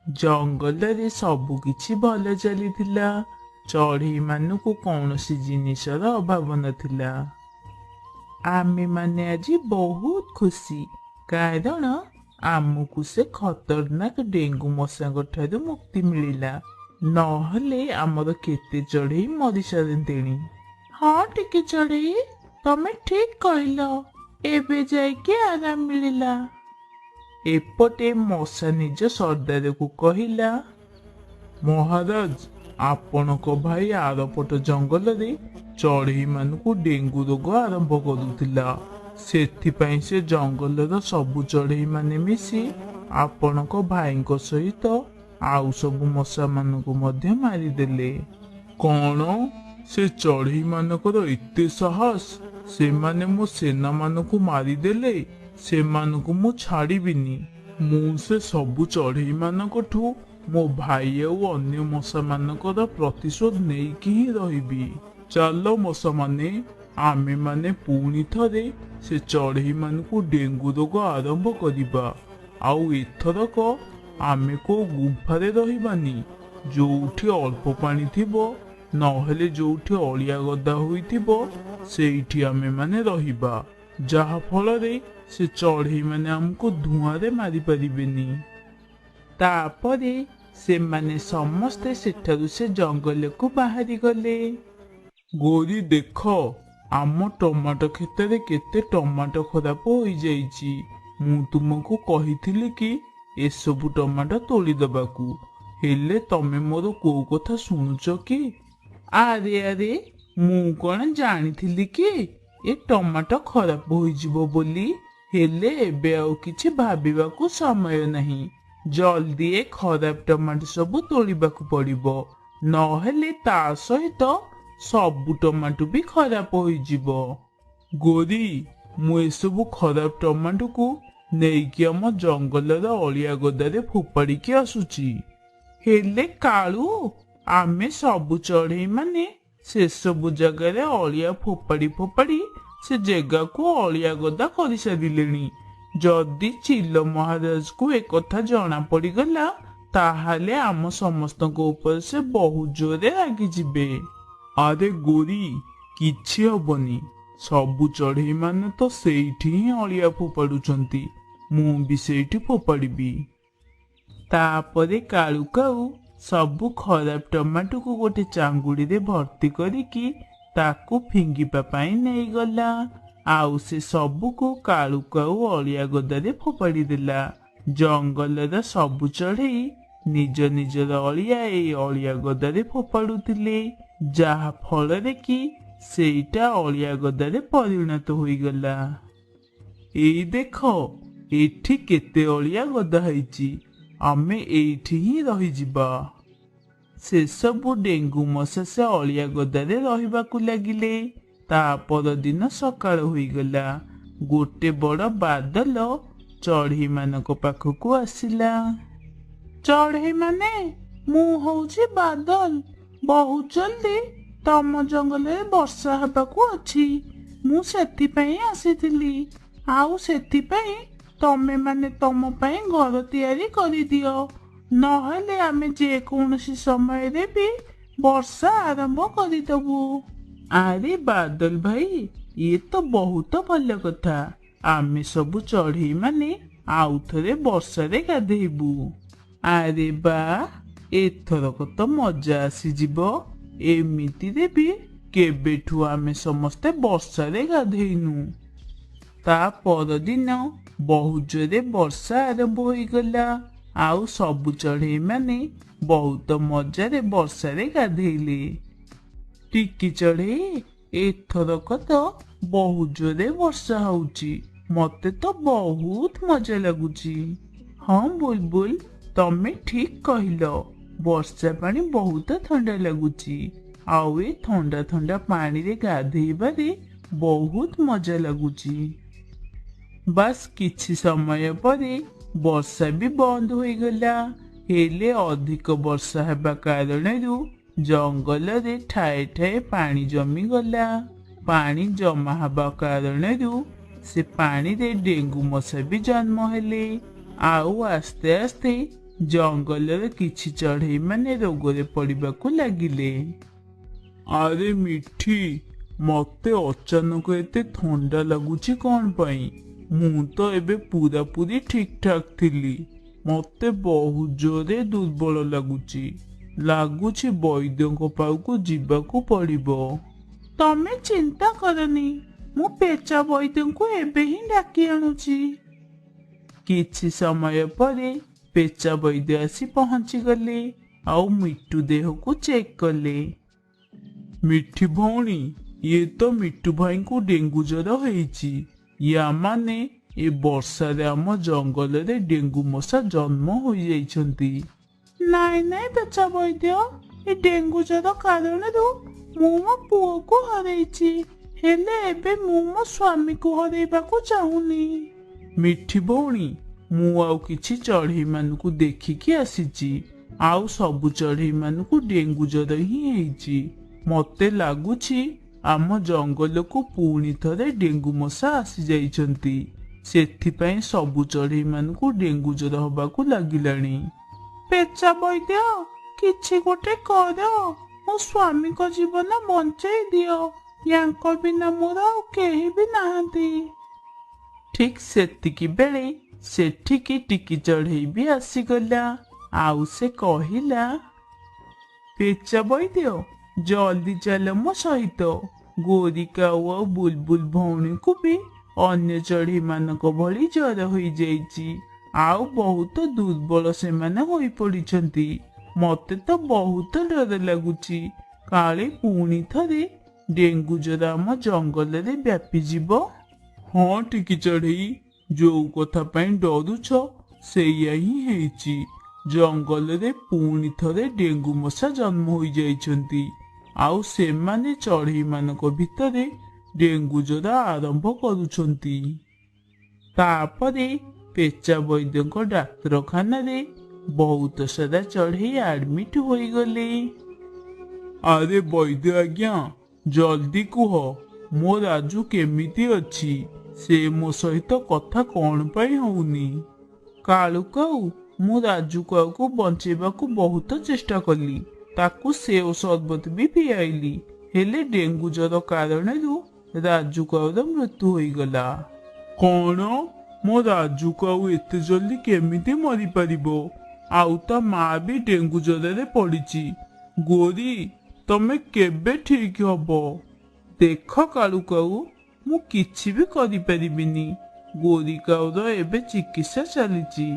ଜଙ୍ଗଲରେ ସବୁ କିଛି ଭଲ ଚାଲିଥିଲା। ଚଢ଼େଇମାନଙ୍କୁ କୌଣସି ଜିନିଷର ଅଭାବ ନଥିଲା। ଆମେମାନେ ଆଜି ବହୁତ ଖୁସି, କାରଣ ଆମକୁ ସେ ଖତରନାକ ଡେଙ୍ଗୁ ମଶାଙ୍କ ଠାରୁ ମୁକ୍ତି ମିଳିଲା। ନହେଲେ ଆମର କେତେ ଚଢ଼େଇ ମରିସାରନ୍ତେଣି। ହଁ ଟିକେ ଚଢ଼େଇ, ତମେ ଠିକ କହିଲ। ଏବେ ଯାଇକି ଆରାମ ମିଳିଲା। ଏପଟେ ମଶା ନିଜ ସର୍ଦ୍ଦାରକୁ କହିଲା, ମହାରାଜ, ଆପଣଙ୍କ ଭାଇ ଆରପଟ ଜଙ୍ଗଲରେ ଚଢ଼େଇମାନଙ୍କୁ ଡେଙ୍ଗୁ ରୋଗ ଆରମ୍ଭ କରୁଥିଲା। ସେଥିପାଇଁ ସେ ଜଙ୍ଗଲର ସବୁ ଚଢ଼େଇମାନେ ମିଶି ଆପଣଙ୍କ ଭାଇଙ୍କ ସହିତ ଆଉ ସବୁ ମଶାମାନଙ୍କୁ ମଧ୍ୟ ମାରିଦେଲେ। କଣ? ସେ ଚଢ଼େଇମାନଙ୍କର ଏତେ ସାହସ? ସେମାନେ ମୋ ସେନାମାନଙ୍କୁ ମାରିଦେଲେ? ସେମାନଙ୍କୁ ମୁଁ ଛାଡ଼ିବିନି। ମୁଁ ସେ ସବୁ ଚଢ଼େଇମାନଙ୍କଠୁ ମୋ ଭାଇ ଆଉ ଅନ୍ୟ ମଶାମାନଙ୍କର ପ୍ରତିଶୋଧ ନେଇକି ହିଁ ରହିବି। ଚାଲ ମଶାମାନେ, ଆମେମାନେ ପୁଣି ଥରେ ସେ ଚଢ଼େଇମାନଙ୍କୁ ଡେଙ୍ଗୁ ରୋଗ ଆରମ୍ଭ କରିବା। ଆଉ ଏଥରକ ଆମେ କୋଉ ଗୁମ୍ଫାରେ ରହିବାନି। ଯୋଉଠି ଅଳ୍ପ ପାଣି ଥିବ, ନହେଲେ ଯୋଉଠି ଅଳିଆ ଗଦା ହୋଇଥିବ, ସେଇଠି ଆମେମାନେ ରହିବା, ଯାହା ଫଳରେ ସେ ଚଢ଼େଇମାନେ ଆମକୁ ଧୂଆଁରେ ମାରିପାରିବେନି। ତାପରେ ସେମାନେ ସମସ୍ତେ ସେଠାରୁ ସେ ଜଙ୍ଗଲକୁ ବାହାରି ଗଲେ। ଗୋରି, ଦେଖ, ଆମ ଟମାଟୋ କ୍ଷେତରେ କେତେ ଟମାଟୋ ଖରାପ ହୋଇଯାଇଛି। ମୁଁ ତୁମକୁ କହିଥିଲି କି ଏସବୁ ଟମାଟୋ ତୋଳି ଦେବାକୁ, ହେଲେ ତମେ ମୋର କୋଉ କଥା ଶୁଣୁଛ କି? ଆରେ ଆରେ, ମୁଁ କଣ ଜାଣିଥିଲି କି ଏ ଟମାଟୋ ଖରାପ ହୋଇଯିବ ବୋଲି? ହେଲେ ଏବେ ଆଉ କିଛି ଭାବିବାକୁ ସମୟ ନାହିଁ। ଜଲ୍ଦି ଏ ଖରାପ ଟମାଟୋ ସବୁ ତୋଳିବାକୁ ପଡିବ, ନହେଲେ ତା ସହିତ ସବୁ ଟମାଟୋ ବି ଖରାପ ହୋଇଯିବ। ଗୋରି, ମୁଁ ଏସବୁ ଖରାପ ଟମାଟୋକୁ ନେଇକି ଆମ ଜଙ୍ଗଲର ଅଳିଆ ଗଦାରେ ଫୋପାଡ଼ିକି ଆସୁଛି। ହେଲେ କାଳୁ, ଆମେ ସବୁ ଚଢ଼େଇ ମାନେ ସେସବୁ ଜାଗାରେ ଅଳିଆ ଫୋପାଡ଼ି ଫୋପାଡ଼ି ସେ ଜାଗାକୁ ଅଳିଆ ଗଦା କରିସାରିଲେଣି। ଯଦି ଚିଲ ମହାରାଜକୁ ଏକଥା ଜଣା ପଡିଗଲା, ତାହେଲେ ଆମ ସମସ୍ତଙ୍କ ଉପରେ ସେ ବହୁତ ଜୋରରେ ରାଗିଯିବେ। ଆରେ ଗୋରି, କିଛି ହବନି। ସବୁ ଚଢ଼େଇ ମାନେ ତ ସେଇଠି ହିଁ ଅଳିଆ ଫୋପାଡୁଛନ୍ତି, ମୁଁ ବି ସେଇଠି ଫୋପାଡ଼ିବି। ତାପରେ କାଳୁ କାଉ ସବୁ ଖରାପ ଟମାଟୋକୁ ଗୋଟେ ଚାଙ୍ଗୁଡ଼ିରେ ଭର୍ତ୍ତି କରିକି ତାକୁ ଫିଙ୍ଗିବା ପାଇଁ ନେଇଗଲା। ଆଉ ସେ ସବୁକୁ କାଳୁ କାଉ ଅଳିଆ ଗଦାରେ ଫୋପାଡ଼ି ଦେଲା। ଜଙ୍ଗଲର ସବୁ ଚଢ଼େଇ ନିଜ ନିଜର ଅଳିଆ ଏଇ ଅଳିଆ ଗଦାରେ ଫୋପାଡୁଥିଲେ, ଯାହା ଫଳରେ କି ସେଇଟା ଅଳିଆ ଗଦାରେ ପରିଣତ ହୋଇଗଲା। ଏଇ ଦେଖ, ଏଠି କେତେ ଅଳିଆ ଗଦା ହେଇଛି। ଆମେ ଏଇଠି ହିଁ ରହିଯିବା। ସେସବୁ ଡେଙ୍ଗୁ ମଶା ସେ ଅଳିଆ ଗଦାରେ ରହିବାକୁ ଲାଗିଲେ। ତା ପରଦିନ ସକାଳ ହୋଇଗଲା। ଗୋଟେ ବଡ ବାଦଲ ଚଢ଼େଇମାନଙ୍କ ପାଖକୁ ଆସିଲା। ଚଢ଼େଇ ମାନେ, ମୁଁ ହଉଛି ବାଦଲ। ବହୁତ ଜଲ୍ଦି ତମ ଜଙ୍ଗଲରେ ବର୍ଷା ହେବାକୁ ଅଛି। ମୁଁ ସେଥିପାଇଁ ଆସିଥିଲି। ଆଉ ସେଥିପାଇଁ ତମେ ମାନେ ତମ ପାଇଁ ଘର ତିଆରି କରିଦିଅ, ନହେଲେ ଆମେ ଯେକୌଣସି ସମୟରେ ବି ବର୍ଷା ଆରମ୍ଭ କରିଦବୁ। ଆରେ ବାଦଲ ଭାଇ, ଇଏ ତ ବହୁତ ଭଲ କଥା। ଆମେ ସବୁ ଚଢ଼େଇ ମାନେ ଆଉ ଥରେ ବର୍ଷାରେ ଗାଧେଇବୁ। ଆରେ ବା, ଏଥରକ ତ ମଜା ଆସିଯିବ। ଏମିତିରେ ବି କେବେଠୁ ଆମେ ସମସ୍ତେ ବର୍ଷାରେ ଗାଧେଇନୁ। ତା ପରଦିନ ବହୁତ ଜୋରେ ବର୍ଷା ଆରମ୍ଭ ହୋଇଗଲା। ଆଉ ସବୁ ଚଢ଼େଇ ମାନେ ବହୁତ ମଜାରେ ବର୍ଷାରେ ଗାଧେଇଲେ। ଟିକି ଚଢ଼େଇ, ଏଥରକ ତ ବହୁତ ଜୋରେ ବର୍ଷା ହଉଛି। ମତେ ତ ବହୁତ ମଜା ଲାଗୁଛି। ହଁ ବୁଲବୁଲ, ତମେ ଠିକ କହିଲ। ବର୍ଷା ପାଣି ବହୁତ ଥଣ୍ଡା ଲାଗୁଛି, ଆଉ ଏ ଥଣ୍ଡା ଥଣ୍ଡା ପାଣିରେ ଗାଧେଇବାରେ ବହୁତ ମଜା ଲାଗୁଛି। ବାସ୍ କିଛି ସମୟ ପରେ ବର୍ଷା ବି ବନ୍ଦ ହୋଇଗଲା। ହେଲେ ଅଧିକ ବର୍ଷା ହେବା କାରଣରୁ ଜଙ୍ଗଲରେ ଠାଏ ଠାଏ ପାଣି ଜମିଗଲା। ପାଣି ଜମା ହେବା କାରଣରୁ ସେ ପାଣିରେ ଡେଙ୍ଗୁ ମଶା ବି ଜନ୍ମ ହେଲେ। ଆଉ ଆସ୍ତେ ଆସ୍ତେ ଜଙ୍ଗଲରେ କିଛି ଚଢ଼େଇ ମାନେ ରୋଗରେ ପଡ଼ିବାକୁ ଲାଗିଲେ। ଆରେ ମିଠି, ମତେ ଅଚାନକ ଏତେ ଥଣ୍ଡା ଲାଗୁଛି କଣ ପାଇଁ? ମୁଁ ତ ଏବେ ପୁରାପୁରି ଠିକ ଠାକ ଥିଲି। ମତେ ବହୁତ ଜୋରେ ଦୁର୍ବଳ ଲାଗୁଛି। ଲାଗୁଛି ବୈଦ୍ୟଙ୍କ ପାଖକୁ ଯିବାକୁ ପଡ଼ିବ। ତମେ ଚିନ୍ତା କରନି, ମୁଁ ପେଚା ବୈଦ୍ୟଙ୍କୁ ଏବେ ହିଁ ଡାକି ଆଣୁଛି। କିଛି ସମୟ ପରେ ପେଚା ବୈଦ୍ୟ ଆସି ପହଞ୍ଚିଗଲେ ଆଉ ମିଟୁ ଦେହକୁ ଚେକ୍ କଲେ। ମିଠି ଭଉଣୀ, ଇଏ ତ ମିଟୁ ଭାଇଙ୍କୁ ଡେଙ୍ଗୁ ଜ୍ୱର ହେଇଛି। ୟା ମାନେ ଏ ବର୍ଷାରେ ଆମ ଜଙ୍ଗଲରେ ଡେଙ୍ଗୁ ମଶା ଜନ୍ମ ହୋଇଯାଇଛନ୍ତି। ନାଇଁ ନାଇଁ ପେଚା ବୈଦ୍ୟ, ଏ ଡେଙ୍ଗୁ ଜ୍ୱର କାରଣରୁ ମୁଁ ମୋ ପୁଅକୁ ହରେଇଛି, ହେଲେ ଏବେ ମୁଁ ମୋ ସ୍ୱାମୀକୁ ହରେଇବାକୁ ଚାହୁଁନି। ମିଠି ଭଉଣୀ, ମୁଁ ଆଉ କିଛି ଚଢ଼େଇମାନଙ୍କୁ ଦେଖିକି ଆସିଛି, ଆଉ ସବୁ ଚଢ଼େଇମାନଙ୍କୁ ଡେଙ୍ଗୁ ଜ୍ୱର ହିଁ ହେଇଛି। ମତେ ଲାଗୁଛି ଆମ ଜଙ୍ଗଲକୁ ପୁଣି ଥରେ ଡେଙ୍ଗୁ ମଶା ଆସିଯାଇଛନ୍ତି, ସେଥିପାଇଁ ସବୁ ଚଢ଼େଇମାନଙ୍କୁ ଡେଙ୍ଗୁ ଜ୍ୱର ହବାକୁ ଲାଗିଲାଣି। ପେଚା ବୈଦ୍ୟ, କିଛି ଗୋଟେ କର, ମୋ ସ୍ୱାମୀଙ୍କ ଜୀବନ ବଞ୍ଚେଇ ଦିଅ। ୟାଙ୍କ ବିନା ମୋର ଆଉ କେହି ବି ନାହାନ୍ତି। ଠିକ ସେତିକି ବେଳେ ସେଠିକି ଟିକି ଚଢ଼େଇ ବି ଆସିଗଲା ଆଉ ସେ କହିଲା, ପେଚା ବୈଦ୍ୟ, ଜଲ୍ଦି ଚାଲ ମୋ ସହିତ। ଗୋରି କାଉ ଆଉ ବୁଲବୁଲ ଭଉଣୀକୁ ବି ଅନ୍ୟ ଚଢ଼େଇମାନଙ୍କ ଭଳି ଜ୍ୱର ହୋଇଯାଇଛି, ଆଉ ବହୁତ ଦୁର୍ବଳ ସେମାନେ ହୋଇପଡ଼ିଛନ୍ତି। ମତେ ତ ବହୁତ ଡର ଲାଗୁଛି, କାଳେ ପୁଣି ଥରେ ଡେଙ୍ଗୁ ଜ୍ୱର ଆମ ଜଙ୍ଗଲରେ ବ୍ୟାପିଯିବ। ହଁ ଟିକି ଚଢ଼େଇ, ଯୋଉ କଥା ପାଇଁ ଡରୁଛ ସେଇଆ ହିଁ ହେଇଛି। ଜଙ୍ଗଲରେ ପୁଣି ଥରେ ଡେଙ୍ଗୁ ମଶା ଜନ୍ମ ହୋଇଯାଇଛନ୍ତି, ଆଉ ସେମାନେ ଚଢ଼େଇମାନଙ୍କ ଭିତରେ ଡେଙ୍ଗୁ ଜ୍ୱର ଆରମ୍ଭ କରୁଛନ୍ତି। ତାପରେ ପେଚା ବୈଦ୍ୟଙ୍କ ଡାକ୍ତରଖାନାରେ ବହୁତ ସାରା ଚଢ଼େଇ ଆଡମିଟ ହୋଇଗଲେ। ଆରେ ବୈଦ୍ୟ ଆଜ୍ଞା, ଜଲ୍ଦି କୁହ, ମୋ ରାଜୁ କେମିତି ଅଛି? ସେ ମୋ ସହିତ କଥା କଣ ପାଇଁ ହଉନି? କାଳୁ କାଉ, ମୁଁ ରାଜୁ କାଉକୁ ବଞ୍ଚେଇବାକୁ ବହୁତ ଚେଷ୍ଟା କଲି, ତାକୁ ସେଓ ସରବତ ବି ପିଆଇଲି, ହେଲେ ଡେଙ୍ଗୁ ଜ୍ୱର କାରଣରୁ ରାଜୁ କାଉର ମୃତ୍ୟୁ ହୋଇଗଲା। କଣ? ମୋ ରାଜୁ କାଉ ଏତେ ଜଲ୍ଦି କେମିତି ମରିପାରିବ? ଆଉ ତା ମା ବି ଡେଙ୍ଗୁ ଜ୍ୱରରେ ପଡ଼ିଛି। ଗୋରି, ତମେ କେବେ ଠିକ ହବ? ଦେଖ କାଳୁ କାଉ, ମୁଁ କିଛି ବି କରିପାରିବିନି। ଗୋରି କାଉର ଏବେ ଚିକିତ୍ସା ଚାଲିଛି।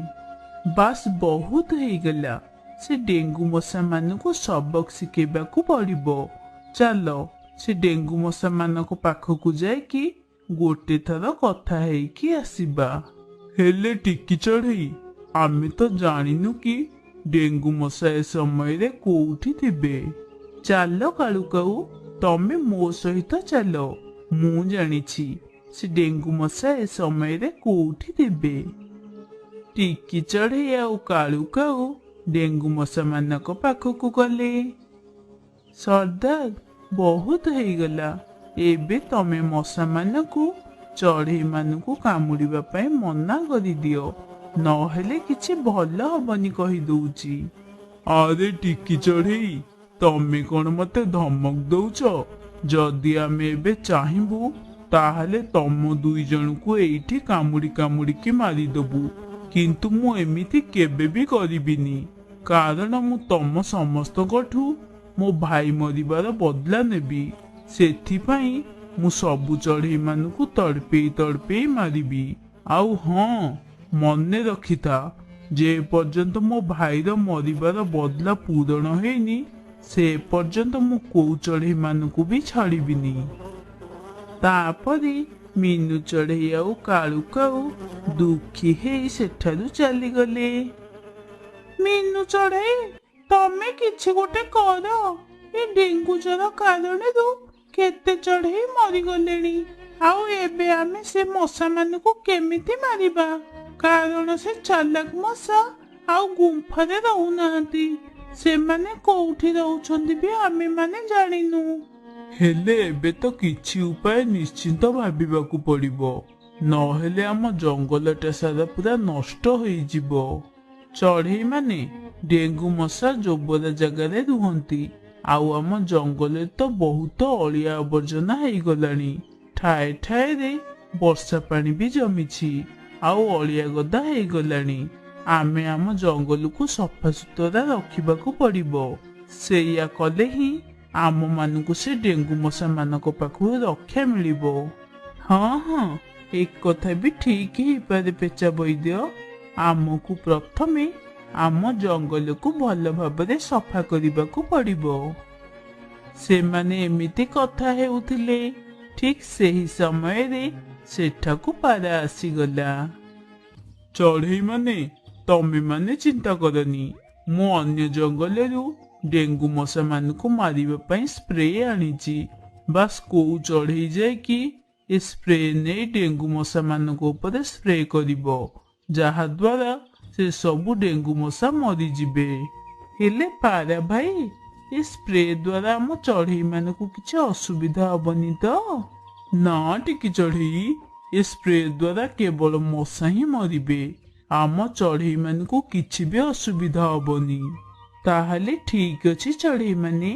ବାସ୍, ବହୁତ ହେଇଗଲା। ସେ ଡେଙ୍ଗୁ ମଶାମାନଙ୍କୁ ସବକ ଶିଖେଇବାକୁ ପଡ଼ିବ। ଚାଲ ସେ ଡେଙ୍ଗୁ ମଶାମାନଙ୍କ ପାଖକୁ ଯାଇକି ଗୋଟେ ଥର କଥା ହେଇକି ଆସିବା। ହେଲେ ଟିକି ଚଢ଼େଇ, ଆମେ ତ ଜାଣିନୁ କି ଡେଙ୍ଗୁ ମଶା ଏ ସମୟରେ କୋଉଠି ଥିବେ। ଚାଲ କାଳୁ କାଉ, ତମେ ମୋ ସହିତ ଚାଲ। ମୁଁ ଜାଣିଛି ସେ ଡେଙ୍ଗୁ ମଶା ଏ ସମୟରେ କୋଉଠି ଥିବେ। ଟିକି ଚଢ଼େଇ ଆଉ କାଳୁ କାଉ ଡେଙ୍ଗୁ ମଶାମାନଙ୍କ ପାଖକୁ ଗଲେ। ସର୍ଦ୍ଦାର, ବହୁତ ହେଇଗଲା। ଏବେ ତମେ ମଶାମାନଙ୍କୁ ଚଢ଼େଇମାନଙ୍କୁ କାମୁଡ଼ିବା ପାଇଁ ମନା କରିଦିଅ, ନହେଲେ କିଛି ଭଲ ହବନି କହିଦଉଛି। ଆରେ ଟିକି ଚଢ଼େଇ, ତମେ କଣ ମତେ ଧମକ ଦଉଛ? ଯଦି ଆମେ ଏବେ ଚାହିଁବୁ ତାହେଲେ ତମ ଦୁଇ ଜଣଙ୍କୁ ଏଇଠି କାମୁଡ଼ି କାମୁଡ଼ିକି ମାରିଦବୁ, କିନ୍ତୁ ମୁଁ ଏମିତି କେବେ ବି କରିବିନି, କାରଣ ମୁଁ ତମ ସମସ୍ତଙ୍କଠୁ ମୋ ଭାଇ ମରିବାର ବଦଲା ନେବି। ସେଥିପାଇଁ ମୁଁ ସବୁ ଚଢ଼େଇମାନଙ୍କୁ ତଡ଼ପେଇ ତଡ଼ପେଇ ମାରିବି। ଆଉ ହଁ, ମନେ ରଖିଥା, ଯେ ପର୍ଯ୍ୟନ୍ତ ମୋ ଭାଇର ମରିବାର ବଦଲା ପୂରଣ ହେଇନି ସେ ପର୍ଯ୍ୟନ୍ତ ମୁଁ କୋଉ ଚଢ଼େଇମାନଙ୍କୁ ବି ଛାଡ଼ିବିନି। ତାପରେ ମିନୁ ଚଢ଼େଇ ଆଉ କାଳୁ କାଉ ଦୁଃଖୀ ହେଇ ସେଠାରୁ ଚାଲିଗଲେ। ମିନୁ ଚଢ଼େଇ, ତମେ କିଛି ଗୋଟେ କର। ଏ ଡେଙ୍ଗୁ ଜ୍ୱର କାରଣରୁ କେତେ ଚଢ଼େଇ ମରିଗଲେଣି, ଆଉ ଏବେ ଆମେ ସେ ମଶାମାନଙ୍କୁ କେମିତି ମାରିବା? କାରଣ ସେ ଚାଲାକ ମଶା ଆଉ ଗୁମ୍ଫାରେ ରହୁନାହାନ୍ତି। ସେମାନେ କୋଉଠି ରହୁଛନ୍ତି ବି ଆମେମାନେ ଜାଣିନୁ। ହେଲେ ଏବେ ତ କିଛି ଉପାୟ ନିଶ୍ଚିନ୍ତ ଭାବିବାକୁ ପଡ଼ିବ, ନହେଲେ ଆମ ଜଙ୍ଗଲଟା ସାରା ପୁରା ନଷ୍ଟ ହେଇଯିବ। ଚଢ଼େଇ ମାନେ, ଡେଙ୍ଗୁ ମଶା ଜୋବରା ଜାଗାରେ ରୁହନ୍ତି, ଆଉ ଆମ ଜଙ୍ଗଲରେ ତ ବହୁତ ଅଳିଆ ଆବର୍ଜନା ହେଇଗଲାଣି। ଠାଏ ଠାଏରେ ବର୍ଷା ପାଣି ବି ଜମିଛି ଆଉ ଅଳିଆ ଗଦା ହେଇଗଲାଣି। ଆମେ ଆମ ଜଙ୍ଗଲକୁ ସଫାସୁତୁରା ରଖିବାକୁ ପଡ଼ିବ। ସେଇଆ କଲେ ହିଁ ଆମମାନଙ୍କୁ ସେ ଡେଙ୍ଗୁ ମଶା ମାନଙ୍କ ପାଖରୁ ରକ୍ଷା ମିଳିବ। ହଁ ହଁ, ଏକଥା ବି ଠିକ ହେଇପାରେ ପେଚା ବୈଦ୍ୟ। ଆମକୁ ପ୍ରଥମେ ଆମ ଜଙ୍ଗଲକୁ ଭଲ ଭାବରେ ସଫା କରିବାକୁ ପଡ଼ିବ। ସେମାନେ ଏମିତି କଥା ହେଉଥିଲେ, ଠିକ ସେହି ସମୟରେ ସେଠାକୁ ପାରା ଆସିଗଲା। ଚଢ଼େଇ ମାନେ, ତମେ ମାନେ ଚିନ୍ତା କରନି, ମୁଁ ଅନ୍ୟ ଜଙ୍ଗଲରୁ ଡେଙ୍ଗୁ ମଶାମାନଙ୍କୁ ମାରିବା ପାଇଁ ସ୍ପ୍ରେ ଆଣିଛି। ବାସ୍, କୋଉ ଚଢ଼େଇ ଯାଇକି ଏ ସ୍ପ୍ରେ ନେଇ ଡେଙ୍ଗୁ ମଶାମାନଙ୍କ ଉପରେ ସ୍ପ୍ରେ କରିବ, ଯାହାଦ୍ୱାରା ସେ ସବୁ ଡେଙ୍ଗୁ ମଶା ମରିଯିବେ। ହେଲେ ପାରା ଭାଇ, ଏ ସ୍ପ୍ରେ ଦ୍ୱାରା ଆମ ଚଢ଼େଇ ମାନଙ୍କୁ କିଛି ଅସୁବିଧା ହବନି ତ? ନା ଟିକି ଚଢ଼େଇ, ଏ ସ୍ପ୍ରେ ଦ୍ୱାରା କେବଳ ମଶା ହିଁ ମରିବେ, ଆମ ଚଢ଼େଇ ମାନଙ୍କୁ କିଛି ବି ଅସୁବିଧା ହବନି। ତାହେଲେ ଠିକ ଅଛି ଚଢ଼େଇ ମାନେ,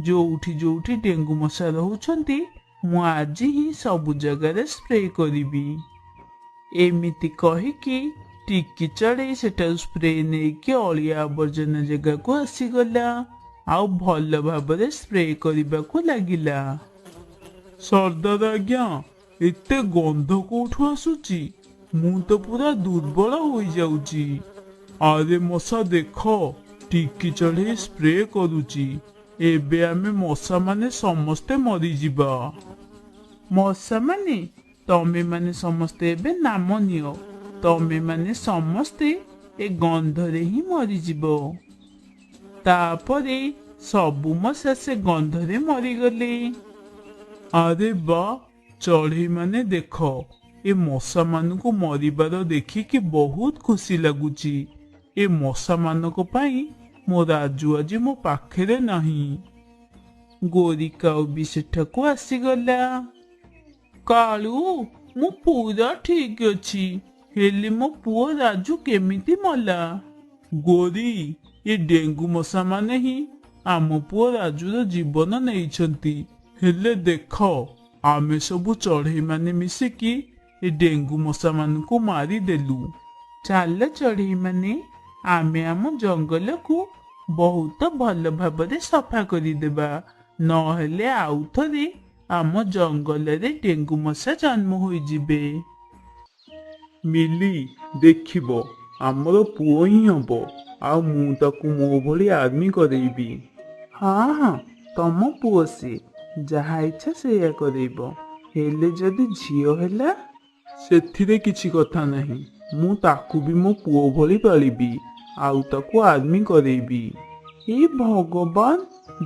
ଯୋଉଠି ଯୋଉଠି ଡେଙ୍ଗୁ ମଶା ରହୁଛନ୍ତି ମୁଁ ଆଜି ହିଁ ସବୁ ଜାଗାରେ ସ୍ପ୍ରେ କରିବି। ଏମିତି କହିକି ଟିକି ଚଢ଼େଇ ସେଠାରୁ ସ୍ପ୍ରେ ନେଇକି ଅଳିଆ ଆବର୍ଜନା ଜାଗାକୁ ଆସିଗଲା ଆଉ ଭଲ ଭାବରେ ସ୍ପ୍ରେ କରିବାକୁ ଲାଗିଲା। ସର୍ଦ୍ଦାର ଆଜ୍ଞା, ଏତେ ଗନ୍ଧ କୋଉଠୁ ଆସୁଛି? ମୁଁ ତ ପୁରା ଦୁର୍ବଳ ହୋଇଯାଉଛି। ଆରେ ମଶା, ଦେଖ, ଟିକି ଚଢ଼େଇ ସ୍ପ୍ରେ କରୁଛି। ଏବେ ଆମେ ମଶା ମାନେ ସମସ୍ତେ ମରିଯିବା। ମଶା ମାନେ, ତମେ ମାନେ ସମସ୍ତେ ଏବେ ନାମ ନିଅ, ତମେ ମାନେ ସମସ୍ତେ ଏ ଗନ୍ଧରେ ହିଁ ମରିଯିବ। ତାପରେ ସବୁ ମଶା ସେ ଗନ୍ଧରେ ମରିଗଲେ। ଆରେ ବା ଚଢ଼େଇ ମାନେ, ଦେଖ, ଏ ମଶା ମାନଙ୍କୁ ମରିବାର ଦେଖିକି ବହୁତ ଖୁସି ଲାଗୁଛି। ଏ ମଶା ମାନଙ୍କ ପାଇଁ ମୋ ରାଜୁ ଆଜି ମୋ ପାଖରେ ନାହିଁ। ଗୋରି କାଉ ବି ସେଠାକୁ ଆସିଗଲା। କାଳୁ, ମୁଁ ପୁରା ଠିକ ଅଛି, ହେଲେ ମୋ ପୁଅ ରାଜୁ କେମିତି ମଲା? ଗୋରି, ଏ ଡେଙ୍ଗୁ ମଶା ମାନେ ହିଁ ଆମ ପୁଅ ରାଜୁର ଜୀବନ ନେଇଛନ୍ତି। ହେଲେ ଦେଖ, ଆମେ ସବୁ ଚଢ଼େଇ ମାନେ ମିଶିକି ଏ ଡେଙ୍ଗୁ ମଶା ମାନଙ୍କୁ ମାରିଦେଲୁ। ଚାଲ ଚଢ଼େଇ ମାନେ, ଆମେ ଆମ ଜଙ୍ଗଲକୁ ବହୁତ ଭଲ ଭାବରେ ସଫା କରିଦେବା, ନହେଲେ ଆଉ ଥରେ ଆମ ଜଙ୍ଗଲରେ ଡେଙ୍ଗୁ ମଶା ଜନ୍ମ ହୋଇଯିବେ। ମିଲି, ଦେଖିବ, ଆମର ପୁଅ ହିଁ ହବ, ଆଉ ମୁଁ ତାକୁ ମୋ ଭଳି ଆର୍ମି କରେଇବି। ହଁ ହଁ, ତମ ପୁଅ ସିଏ, ଯାହା ଇଚ୍ଛା ସେଇଆ କରେଇବ। ହେଲେ ଯଦି ଝିଅ ହେଲା? ସେଥିରେ କିଛି କଥା ନାହିଁ, ମୁଁ ତାକୁ ବି ମୋ ପୁଅ ଭଳି ପାଳିବି ଆଉ ତାକୁ ଆର୍ମି କରେଇବି। ହେ ଭଗବାନ,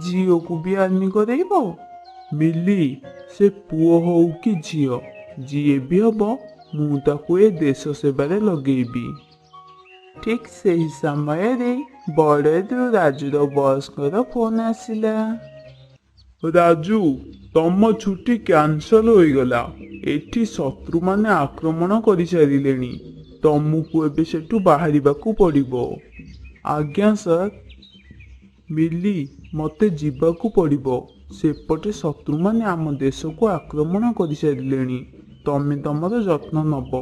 ଝିଅକୁ ବି ଆର୍ମି କରେଇବ? ମିଲି, ସେ ପୁଅ ହଉ କି ଝିଅ, ଯିଏ ବି ହବ ମୁଁ ତାକୁ ଏ ଦେଶ ସେବାରେ ଲଗେଇବି। ଠିକ ସେହି ସମୟରେ ବର୍ଡରରୁ ରାଜୁର ବସ୍ଙ୍କର ଫୋନ ଆସିଲା। ରାଜୁ, ତମ ଛୁଟି କ୍ୟାନସଲ ହୋଇଗଲା। ଏଠି ଶତ୍ରୁମାନେ ଆକ୍ରମଣ କରିସାରିଲେଣି, ତମକୁ ଏବେ ସେଠୁ ବାହାରିବାକୁ ପଡ଼ିବ। ଆଜ୍ଞା ସାର୍। ମିଲି, ମତେ ଯିବାକୁ ପଡ଼ିବ, ସେପଟେ ଶତ୍ରୁମାନେ ଆମ ଦେଶକୁ ଆକ୍ରମଣ କରିସାରିଲେଣି। ତମେ ତମର ଯତ୍ନ ନବ,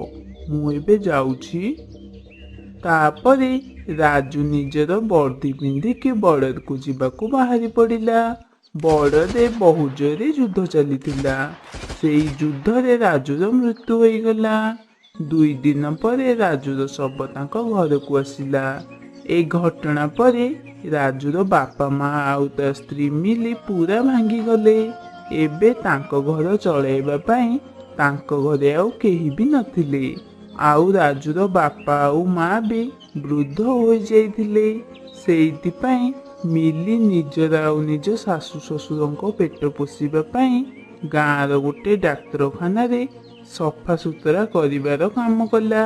ମୁଁ ଏବେ ଯାଉଛି। ତାପରେ ରାଜୁ ନିଜର ବର୍ଦ୍ଦି ପିନ୍ଧିକି ବର୍ଡରକୁ ଯିବାକୁ ବାହାରି ପଡ଼ିଲା। ବର୍ଡରରେ ବହୁତ ଜୋରରେ ଯୁଦ୍ଧ ଚାଲିଥିଲା। ସେଇ ଯୁଦ୍ଧରେ ରାଜୁର ମୃତ୍ୟୁ ହୋଇଗଲା। 2 ଦିନ ପରେ ରାଜୁର ଶବ ତାଙ୍କ ଘରକୁ ଆସିଲା। ଏ ଘଟଣା ପରେ ରାଜୁର ବାପା ମା ଆଉ ତା ସ୍ତ୍ରୀ ମିଲି ପୁରା ଭାଙ୍ଗିଗଲେ। ଏବେ ତାଙ୍କ ଘର ଚଳାଇବା ପାଇଁ ତାଙ୍କ ଘରେ ଆଉ କେହି ବି ନଥିଲେ, ଆଉ ରାଜୁର ବାପା ଆଉ ମା ବି ବୃଦ୍ଧ ହୋଇଯାଇଥିଲେ। ସେଇଥିପାଇଁ ମିଲି ନିଜର ଆଉ ନିଜ ଶାଶୁ ଶ୍ୱଶୁରଙ୍କ ପେଟ ପୋଷିବା ପାଇଁ ଗାଁର ଗୋଟେ ଡାକ୍ତରଖାନାରେ ସଫାସୁତୁରା କରିବାର କାମ କଲା।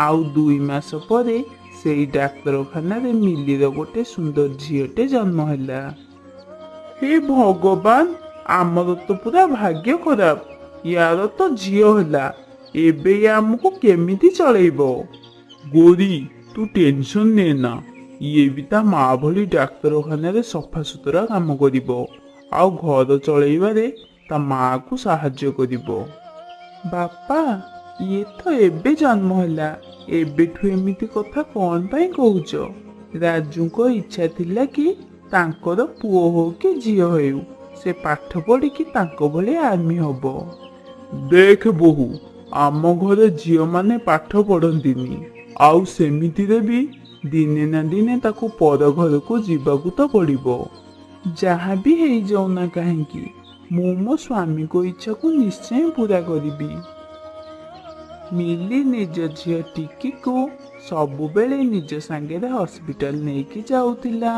ଆଉ 2 ମାସ ପରେ ସେଇ ଡାକ୍ତରଖାନାରେ ମିଲିର ଗୋଟେ ସୁନ୍ଦର ଝିଅଟେ ଜନ୍ମ ହେଲା। ହେ ଭଗବାନ, ଆମର ତ ପୁରା ଭାଗ୍ୟ ଖରାପ, ୟାର ତ ଝିଅ ହେଲା, ଏବେ ୟା ଆମକୁ କେମିତି ଚଳେଇବ? ଗୋରି, ତୁ ଟେନସନ୍ ନେ ନା, ଇଏ ବି ତା ମା ଭଳି ଡାକ୍ତରଖାନାରେ ସଫାସୁତୁରା କାମ କରିବ ଆଉ ଘର ଚଳେଇବାରେ ତା ମାକୁ ସାହାଯ୍ୟ କରିବ। ବାପା, ଇଏ ତ ଏବେ ଜନ୍ମ ହେଲା, ଏବେଠୁ ଏମିତି କଥା କ'ଣ ପାଇଁ କହୁଛ? ରାଜୁଙ୍କ ଇଚ୍ଛା ଥିଲା କି ତାଙ୍କର ପୁଅ ହଉ କି ଝିଅ ହେଉ, ସେ ପାଠ ପଢ଼ିକି ତାଙ୍କ ଭଳି ଆର୍ମି ହବ। ଦେଖ ବୋହୂ, ଆମ ଘରେ ଝିଅମାନେ ପାଠ ପଢ଼ନ୍ତିନି, ଆଉ ସେମିତିରେ ବି ଦିନେ ନା ଦିନେ ତାକୁ ପର ଘରକୁ ଯିବାକୁ ତ ପଡ଼ିବ। ଯାହା ବି ହେଇଯାଉ ନା କାହିଁକି, ମୁଁ ମୋ ସ୍ୱାମୀଙ୍କ ଇଚ୍ଛାକୁ ନିଶ୍ଚୟ ପୂରା କରିବି। ମିଲି ନିଜ ଝିଅ ଟିକିକୁ ସବୁବେଳେ ନିଜ ସାଙ୍ଗରେ ହସ୍ପିଟାଲ ନେଇକି ଯାଉଥିଲା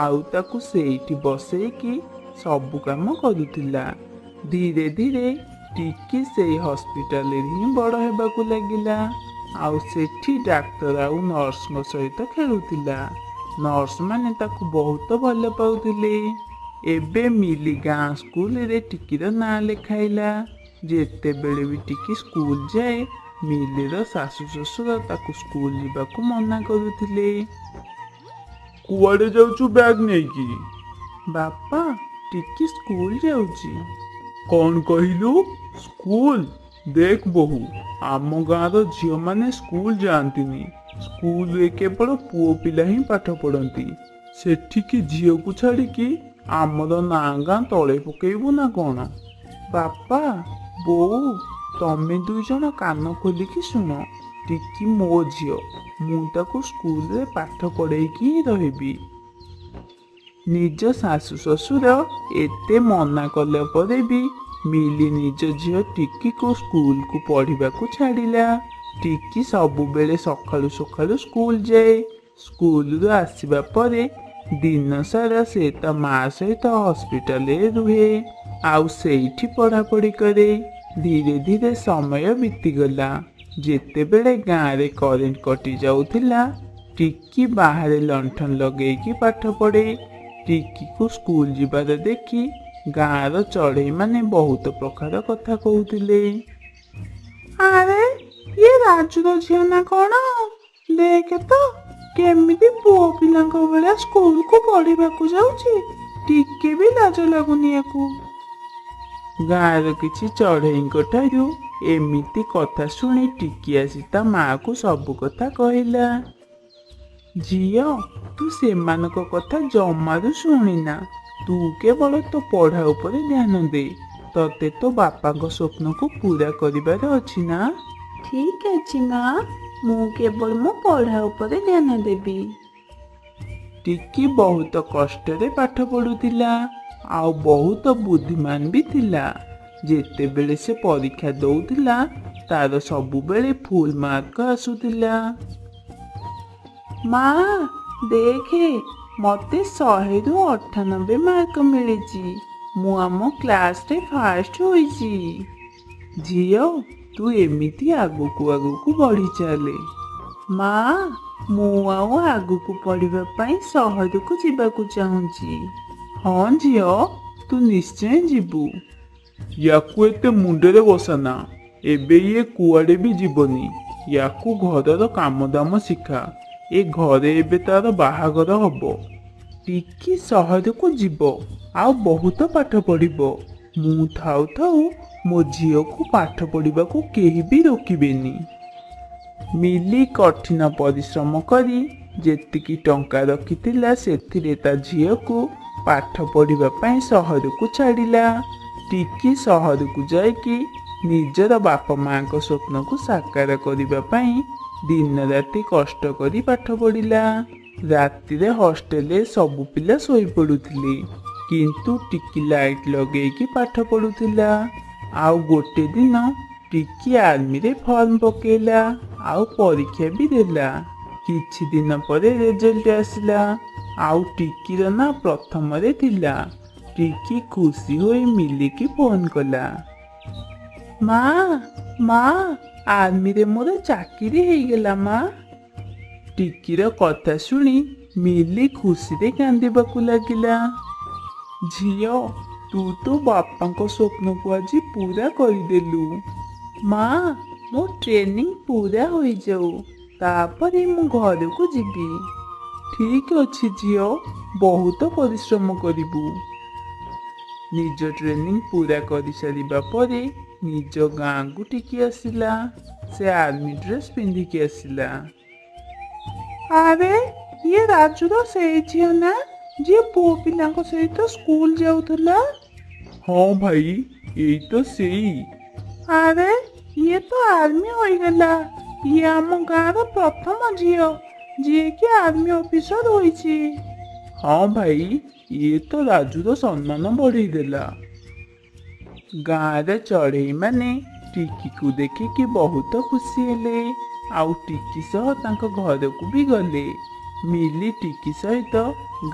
ଆଉ ତାକୁ ସେଇଠି ବସେଇକି ସବୁ କାମ କରୁଥିଲା। ଧୀରେ ଧୀରେ ଟିକି ସେଇ ହସ୍ପିଟାଲରେ ହିଁ ବଡ଼ ହେବାକୁ ଲାଗିଲା ଆଉ ସେଠି ଡାକ୍ତର ଆଉ ନର୍ସଙ୍କ ସହିତ ଖେଳୁଥିଲା। ନର୍ସମାନେ ତାକୁ ବହୁତ ଭଲ ପାଉଥିଲେ। ଏବେ ମିଲି ଗାଁ ସ୍କୁଲରେ ଟିକିର ନାଁ ଲେଖାଇଲା। ଯେତେବେଳେ ବି ଟିକି ସ୍କୁଲ ଯାଏ, ମିଲିର ଶାଶୁ ଶ୍ୱଶୁର ତାକୁ ସ୍କୁଲ ଯିବାକୁ ମନା କରୁଥିଲେ। କୁଆଡ଼େ ଯାଉଛୁ ବ୍ୟାଗ ନେଇକି? ବାପା, ଟିକି ସ୍କୁଲ ଯାଉଛି। କ'ଣ କହିଲୁ, ସ୍କୁଲ? ଦେଖ ବୋହୂ, ଆମ ଗାଁର ଝିଅମାନେ ସ୍କୁଲ ଯାଆନ୍ତିନି। ସ୍କୁଲରେ କେବଳ ପୁଅ ପିଲା ହିଁ ପାଠ ପଢ଼ନ୍ତି। ସେଠିକି ଝିଅକୁ ଛାଡ଼ିକି ଆମର ନାଁ ଗାଁ ତଳେ ପକେଇବୁ ନା କ'ଣ? ବାପା, ବୋଉ, ତମେ ଦୁଇ ଜଣ କାନ ଖୋଲିକି ଶୁଣ। ଟିକି ମୋ ଝିଅ, ମୁଁ ତାକୁ ସ୍କୁଲରେ ପାଠ ପଢ଼େଇକି ହିଁ ରହିବି। ନିଜ ଶାଶୁ ଶ୍ୱଶୁର ଏତେ ମନା କଲା ପରେ ବି ମିଲି ନିଜ ଝିଅ ଟିକିକୁ ସ୍କୁଲକୁ ପଢ଼ିବାକୁ ଛାଡ଼ିଲା। ଟିକି ସବୁବେଳେ ସକାଳୁ ସକାଳୁ ସ୍କୁଲ ଯାଏ। ସ୍କୁଲରୁ ଆସିବା ପରେ ଦିନ ସାରା ସେ ତା ମା ସହିତ ହସ୍ପିଟାଲରେ ରୁହେ ଆଉ ସେଇଠି ପଢ଼ାପଢ଼ି କରେ। ଧୀରେ ଧୀରେ ସମୟ ବିତିଗଲା। ଯେତେବେଳେ ଗାଁରେ କରେଣ୍ଟ କଟି ଯାଉଥିଲା, ଟିକି ବାହାରେ ଲଣ୍ଠନ ଲଗେଇକି ପାଠ ପଢ଼େ। ଟିକିକୁ ସ୍କୁଲ ଯିବାର ଦେଖି ଗାଁର ଚଢ଼େଇମାନେ ବହୁତ ପ୍ରକାର କଥା କହୁଥିଲେ। ଆରେ, ଇଏ ରାଜୁର ଝିଅ ନା କ'ଣ? ଦେଖେ ତ କେମିତି ପୁଅ ପିଲାଙ୍କ ଭଳିଆ ସ୍କୁଲକୁ ପଢ଼ିବାକୁ ଯାଉଛି, ଟିକେ ବି ଲାଜ ଲାଗୁନି ୟାକୁ। ଗାଁର କିଛି ଚଢ଼େଇଙ୍କ ଠାରୁ ଏମିତି କଥା ଶୁଣି ଟିକି ଆସି ତା ମାକୁ ସବୁ କଥା କହିଲା। ଝିଅ, ତୁ ସେମାନଙ୍କ କଥା ଜମାରୁ ଶୁଣିନା। ତୁ କେବଳ ତୋ ପଢ଼ା ଉପରେ ଧ୍ୟାନ ଦେ। ତତେ ତୋ ବାପାଙ୍କ ସ୍ୱପ୍ନକୁ ପୂରା କରିବାର ଅଛି ନା? ଠିକ ଅଛି ମା, ମୁଁ କେବଳ ମୋ ପଢ଼ା ଉପରେ ଧ୍ୟାନ ଦେବି। ଟିକି ବହୁତ କଷ୍ଟରେ ପାଠ ପଢ଼ୁଥିଲା ଆଉ ବହୁତ ବୁଦ୍ଧିମାନ ବି ଥିଲା। ଯେତେବେଳେ ସେ ପରୀକ୍ଷା ଦଉଥିଲା, ତାର ସବୁବେଳେ ଫୁଲ୍ ମାର୍କ ଆସୁଥିଲା। ମା, ଦେଖେ, ମତେ 100ରୁ 98 ମାର୍କ ମିଳିଛି। ମୁଁ ଆମ କ୍ଲାସରେ ଫାଷ୍ଟ ହୋଇଛି। ଝିଅ, ତୁ ଏମିତି ଆଗକୁ ଆଗକୁ ବଢ଼ି ଚାଲେ। ମା, ମୁଁ ଆଉ ଆଗକୁ ପଢ଼ିବା ପାଇଁ ସହରକୁ ଯିବାକୁ ଚାହୁଁଛି। ହଁ ଝିଅ, ତୁ ନିଶ୍ଚୟ ଯିବୁ। ୟାକୁ ଏତେ ମୁଣ୍ଡରେ ବସାନା। ଏବେ ଇଏ କୁଆଡ଼େ ବି ଯିବନି। ୟାକୁ ଘରର କାମଦାମ ଶିଖା। ଏ ଘରେ ଏବେ ତାର ବାହାଘର ହବ। ଟିକି ସହରକୁ ଯିବ ଆଉ ବହୁତ ପାଠ ପଢ଼ିବ। ମୁଁ ଥାଉ ଥାଉ ମୋ ଝିଅକୁ ପାଠ ପଢ଼ିବାକୁ କେହି ବି ରୋକିବେନି। ମିଲି କଠିନ ପରିଶ୍ରମ କରି ଯେତିକି ଟଙ୍କା ରଖିଥିଲା, ସେଥିରେ ତା ଝିଅକୁ ପାଠ ପଢ଼ିବା ପାଇଁ ସହରକୁ ଛାଡ଼ିଲା। ଟିକି ସହରକୁ ଯାଇକି ନିଜର ବାପା ମାଙ୍କ ସ୍ୱପ୍ନକୁ ସାକାର କରିବା ପାଇଁ ଦିନ ରାତି କଷ୍ଟ କରି ପାଠ ପଢ଼ିଲା। ରାତିରେ ହଷ୍ଟେଲରେ ସବୁ ପିଲା ଶୋଇପଡ଼ୁଥିଲେ, କିନ୍ତୁ ଟିକି ଲାଇଟ୍ ଲଗେଇକି ପାଠ ପଢ଼ୁଥିଲା। ଆଉ ଗୋଟେ ଦିନ ଟିକି ଆର୍ମିରେ ଫର୍ମ ପକେଇଲା ଆଉ ପରୀକ୍ଷା ବି ଦେଲା। କିଛି ଦିନ ପରେ ରେଜଲ୍ଟ ଆସିଲା ଆଉ ଟିକିର ନାଁ ପ୍ରଥମରେ ଥିଲା। ଟିକି ଖୁସି ହୋଇ ମିଲିକି ଫୋନ କଲା। ମା, ମା, ଆର୍ମିରେ ମୋର ଚାକିରି ହେଇଗଲା ମା। ଟିକିର କଥା ଶୁଣି ମିଲି ଖୁସିରେ କାନ୍ଦିବାକୁ ଲାଗିଲା। ଝିଅ, ତୁ ତୋ ବାପାଙ୍କ ସ୍ୱପ୍ନକୁ ଆଜି ପୂରା କରିଦେଲୁ। ମା, ମୋ ଟ୍ରେନିଂ ପୂରା ହୋଇଯାଉ, ତାପରେ ମୁଁ ଘରକୁ ଯିବି। ଠିକ ଅଛି ଝିଅ, ବହୁତ ପରିଶ୍ରମ କରିବୁ। ନିଜ ଟ୍ରେନିଂ ପୁରା କରିସାରିବା ପରେ ନିଜ ଗାଁକୁ ଟିକି ଆସିଲା। ସେ ଆର୍ମି ଡ୍ରେସ୍ ପିନ୍ଧିକି ଆସିଲା। ଆରେ, ଇଏ ରାଜୁର ସେଇ ଝିଅ ନା, ଯିଏ ପୁଅ ପିଲାଙ୍କ ସହିତ ସ୍କୁଲ ଯାଉଥିଲା? ହଁ ଭାଇ, ଏଇ ତ ସେଇ। ଆରେ, ଇଏ ତ ଆର୍ମି ହୋଇଗଲା। ଇଏ ଆମ ଗାଁର ପ୍ରଥମ ଝିଅ ଯିଏକି ଆର୍ମି ଅଫିସର ହୋଇଛି। ହଁ ଭାଇ, ଇଏ ତ ରାଜୁର ସମ୍ମାନ ବଢେଇ ଦେଲା। ଗାଁରେ ଚଢ଼େଇମାନେ ଟିକିକୁ ଦେଖିକି ବହୁତ ଖୁସି ହେଲେ ଆଉ ଟିକି ସହ ତାଙ୍କ ଘରକୁ ବି ଗଲେ। ମିଲି ଟିକି ସହିତ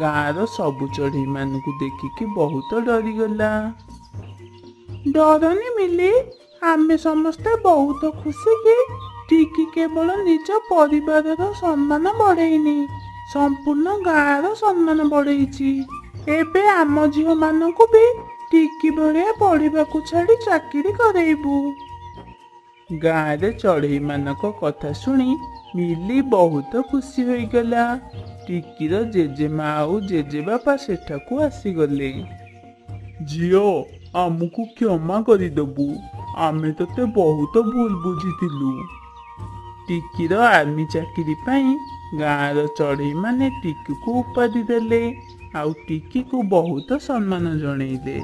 ଗାଁର ସବୁ ଚଢ଼େଇମାନଙ୍କୁ ଦେଖିକି ବହୁତ ଡରିଗଲା। ଡରନି ମିଲି, ଆମେ ସମସ୍ତେ ବହୁତ ଖୁସି କି ଟିକି କେବଳ ନିଜ ପରିବାରର ସମ୍ମାନ ବଢ଼େଇନି, ସମ୍ପୂର୍ଣ୍ଣ ଗାଁର ସମ୍ମାନ ବଢ଼େଇଛି। ଏବେ ଆମ ଝିଅମାନଙ୍କୁ ବି ଟିକି ଭଳିଆ ପଢ଼ିବାକୁ ଛାଡ଼ି ଚାକିରି କରେଇବୁ। ଗାଁରେ ଚଢ଼େଇମାନଙ୍କ କଥା ଶୁଣି ମିଲି ବହୁତ ଖୁସି ହୋଇଗଲା। ଟିକିର ଜେଜେମା ଆଉ ଜେଜେବାପା ସେଠାକୁ ଆସିଗଲେ। ଝିଅ, ଆମକୁ କ୍ଷମା କରିଦେବୁ, ଆମେ ତୋତେ ବହୁତ ଭୁଲ ବୁଝିଥିଲୁ। ଟିକିର ଆର୍ମି ଚାକିରି ପାଇଁ ଗାଁର ଚଢ଼େଇମାନେ ଟିକିକୁ ଉପାଧି ଦେଲେ ଆଉ ଟିକିକୁ ବହୁତ ସମ୍ମାନ ଜଣେଇଲେ।